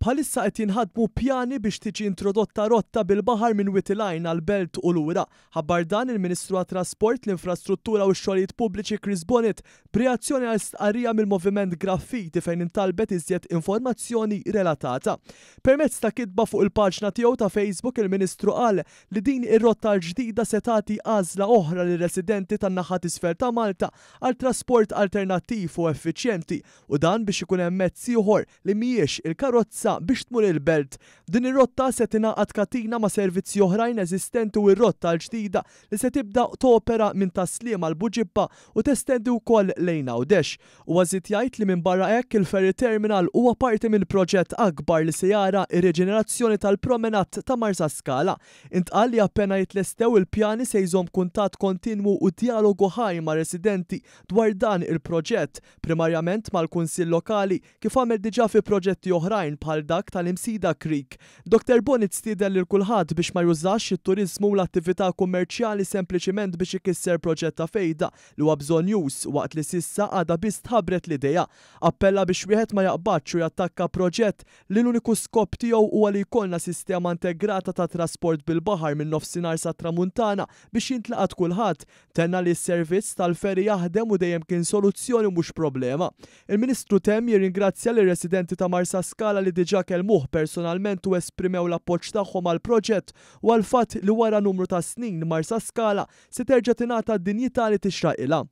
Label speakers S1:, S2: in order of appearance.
S1: Bħalissa qed jinħadmu pjani biex tiġi introdotta rotta bil-baħar minn Wied il-Għajn għall-Belt u lura. Ħabbar dan il-Ministru għat-Trasport, l-Infrastruttura u x-Xogħlijiet Pubbliċi Chris Bonett b'reazzjoni għal stqarrija mill-Moviment Graffiti fejn intalbet iżjed informazzjoni relatata. Permezz ta' kitba fuq il-paġna tiegħu ta' Facebook il-Ministru qal li din ir-rotta l-ġdida se tagħti għażla oħra lir-residenti tan-naħa t'isfel ta' Malta għal trasport alternattiv u effiċjenti u dan biex ikun hemm mezz ieħor li mhijiex il-karozza biex tmur il-Belt. Din ir-rotta se tingħaqad katina ma' servizzi oħrajn eżistenti u r-rotta l-ġdida li se tibda topera minn Tas-Sliema għal Buġibba u testendi wkoll lejn Għawdex. Huwa żied jgħid li minbarra hekk il-ferry terminal huwa parti minn proġett akbar li se jara r-riġenerazzjoni tal-promenade ta' Marsaskala. Intqal li appena jitlestew il-pjani se jżomm kuntatt kontinwu u djalogu ħaj mar-residenti dwar dan il-proġett, primarjament mal-Kunsill Lokali, kif għamel diġà fi proġetti oħrajn bħal dak tal-Imsida Creek. Dottor Bonnitt stieden lil kulħadd biex ma jużax it-turiżmu u l-attività kummerċjali sempliċiment biex ikisser proġett ta' fejda li huwa bżonnjuż waqt li s'issa għadha biss tħabbret l-idea. Appella biex wieħed ma jaqbadx u jattakka proġett li l-uniku skop tiegħu huwa li jkollna sistema integrata ta' trasport bil-baħar min-Nofsinhar sat-Tramuntana biex jintlaqat kulħadd. Tenna li s-servizz tal-ferry jaħdem u dejjem kien soluzzjoni u mhux problema. Il-Ministru temm jirringrazzja lir-residenti ta' Marsaskala li diġà kellmuh personalment u esprimew l-appoġġ tagħhom għall-proġett u għall-fatt li wara numru ta' snin Marsaskala se terġa' tingħata d-dinjità li tixraqilha.